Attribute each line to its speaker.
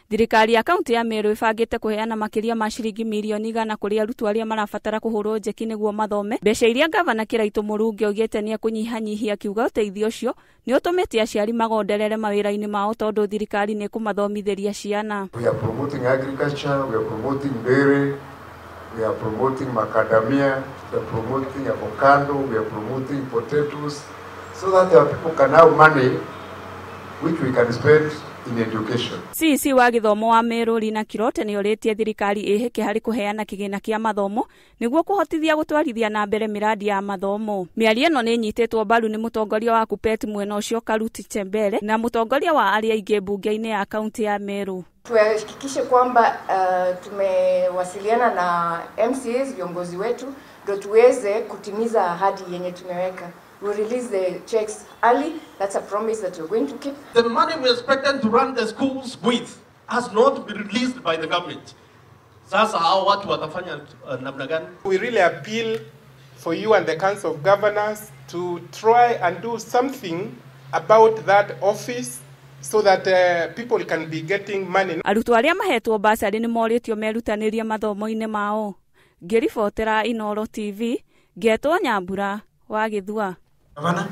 Speaker 1: Thirikari ya kaunti ya Meru ĩbangĩte kũheana makĩria ma ciringi mirioni 100 kũrĩ arutwo arĩa marabatara kũhũrwo njeki nĩguo mathome. Mbeca iria ngavana Kĩraitũ Mũrungi oigĩte nĩ ekũnyihanyihia, akiuga ũteithio ũcio nĩ ũtũmĩte aciari magonderere mawĩra-inĩ mao tondũ thirikari nĩ ĩkũmathomithĩria ciana.
Speaker 2: We are promoting agriculture, we are promoting dairy, we are promoting macadamia, we are promoting avocado, we are promoting potatoes, so that our people can have money which we can spend in education.
Speaker 1: CEC wa gĩthomo wa Meru Rina Kirote nĩ orĩtie thirikari ĩhĩke harĩ kũheana kĩgĩna kĩa mathomo nĩguo kũhotithia gũtwarithia na mbere mĩradi ya mathomo. Mĩario ĩno nĩ ĩnyitĩtwo mbaru nĩ mũtongoria wa Kuppet mwena ũcio Karuti Chembere na mũtongoria wa arĩa aingĩ mbunge-inĩ ya kaunti ya Meru.
Speaker 3: Tuhakikishe kwamba tumewasiliana na MCAs, viongozi wetu, ndio tuweze kutimiza ahadi yenye tumeweka. We release the checks early. That's a promise that we're going to keep.
Speaker 4: The money we expected to run the schools with has not been released by the government. Sasa hao watu watafanya namna gani?
Speaker 5: We really appeal for you and the Council of Governors to try and do something about that office so that people can be getting money.
Speaker 1: Arutwo arĩa mahetwo basarĩ nĩ morĩtio merutanĩrie mathomo-inĩ mao. Ngĩribotera Inooro TV, ngetwo Nyambura wa Gĩthua.
Speaker 6: Gavana,